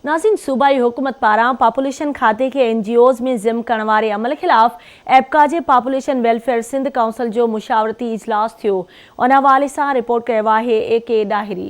ناظرين صوبائي حڪومت پاران پاپوليشن کاتي کي اين جي اوز ۾ ضم ڪرڻ واري عمل خلاف ايپڪا جي پاپوليشن ويلفيئر سنڌ ڪائونسل جو مشاورتي اجلاس ٿيو ان حوالي سان رپورٽ ڪيو آهي اي ڪي ڏاهري.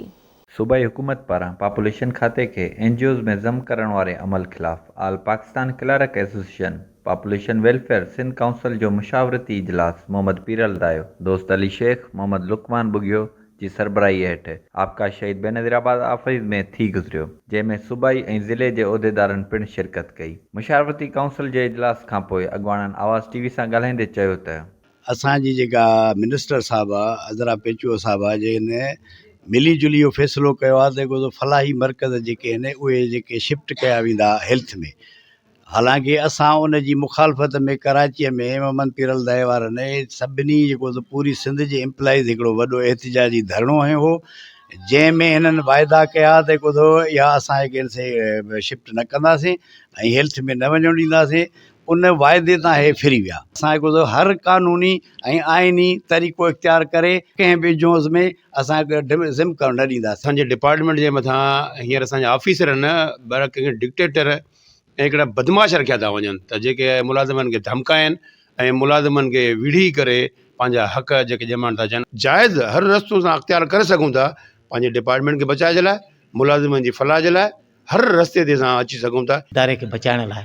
صوبائي حڪومت پاران پاپوليشن کاتي کي اين جي اوز ۾ ضم ڪرڻ واري عمل خلاف all Pakistan clerk association population welfare Sindh council جو مشاورتي اجلاس محمد پيرل دايو، دوست علي شيخ، محمد لقمان ٻگهيو، جي سربراهي هيٺ آپڪا شهيد بينظير آباد آفيس ۾ ٿي گذريو، جنهن ۾ صوبائي ۽ ضلعي جي عهديدارن پڻ شرڪت ڪئي. مشاورتي ڪائونسل جي اجلاس کانپوء اڳواڻن آواز ٽي وي سان ڳالهائيندي چيو ته. اسان جي جيڪا منسٽر صاحبه عذرا پيچوهو صاحبه جنهن ملي جلي اهو فيصلو ڪيو آهي ته جيڪو فلاحي مرڪز جيڪي آهن اهي جيڪي شفٽ ڪيا ويندا هيلٿ ۾ حالانڪه اسان ان جي مخالفت ۾ ڪراچيء ۾ محمد پيرل دهي وارن سڀني جيڪو سو پوري سنڌ جي امپلائيز هڪڙو وڏو احتجاجي ڌرڻو هنيو هو جنهن ۾ هنن واعدا ڪيا ته جيڪو سو اها اسان ايگينسي شفٽ نه ڪنداسين ۽ هيلٿ ۾ نه وڃڻ ڏينداسين ان واعدي تان هي ڦري ويا. اسان جيڪو سو هر قانوني ۽ آئيني طريقو اختيار ڪري ڪنهن به جوز ۾ اسان ضم ڪرڻ نه ڏينداسين. اسان جي ڊپارٽمينٽ جي مٿان هينئر اسان جا آفيسر نه بلڪه ڪنهن ڊڪٽيٽر ۽ هڪڙا بدمعاش رکيا ٿا وڃن ته جيڪي ملازمن کي ڌمڪائين ۽ ملازمن کي وڙهي ڪري پنهنجا حق جيڪي ڄمائڻ ٿا چاهين. جائز هر رستو اسان اختيار ڪري سگهون ٿا پنهنجي ڊپارٽمينٽ کي بچائڻ جي لاء ملازمن جي فلاح جي لاء هر رستي تي اسان اچي سگهون ٿا. اداري کي بچائڻ لاء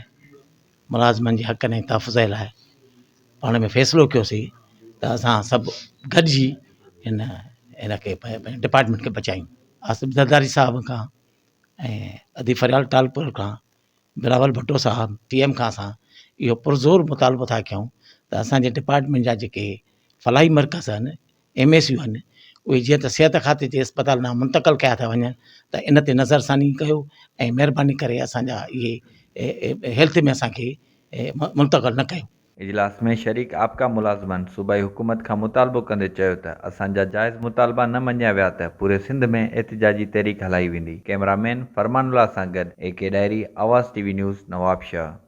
ملازمن جي حقن ۽ تحفظ جي لاء پاڻ ۾ فيصلو ڪيوسين ته اسان سڀ گڏجي هن هن کي ڊپارٽمينٽ کي بچايون. آصف زرداري صاحب کان ۽ ادي فريال ٽالپر کان بلاول ڀٽو صاحب ٽي ايم کان اسان اهو پرزور مطالبو ٿا ڪيون ته اسانجي ڊپارٽمينٽ جا جيڪي فلاحي مرڪز آهن ايم ايس يو آهن اهي جيئن ته صحت کاتي جي اسپتال ڏانهن منتقل ڪيا ٿا وڃن ته ان تي نظر ثاني ڪيو ۽ مهرباني ڪري اسانجا اهي هيلٿ ۾ اسانکي منتقل نه ڪيو. اجلاس ۾ شريڪ آپڪا ملازمن صوبائي حڪومت کان مطالبو ڪندي چيو ته اسان جا جائز مطالبا نه مڃيا ويا ته پوري سنڌ ۾ احتجاجي تحريڪ هلائي ويندي. ڪئميرا مين فرمان الله سان گڏ A K Dahri, Awaz T V news, Nawabshah.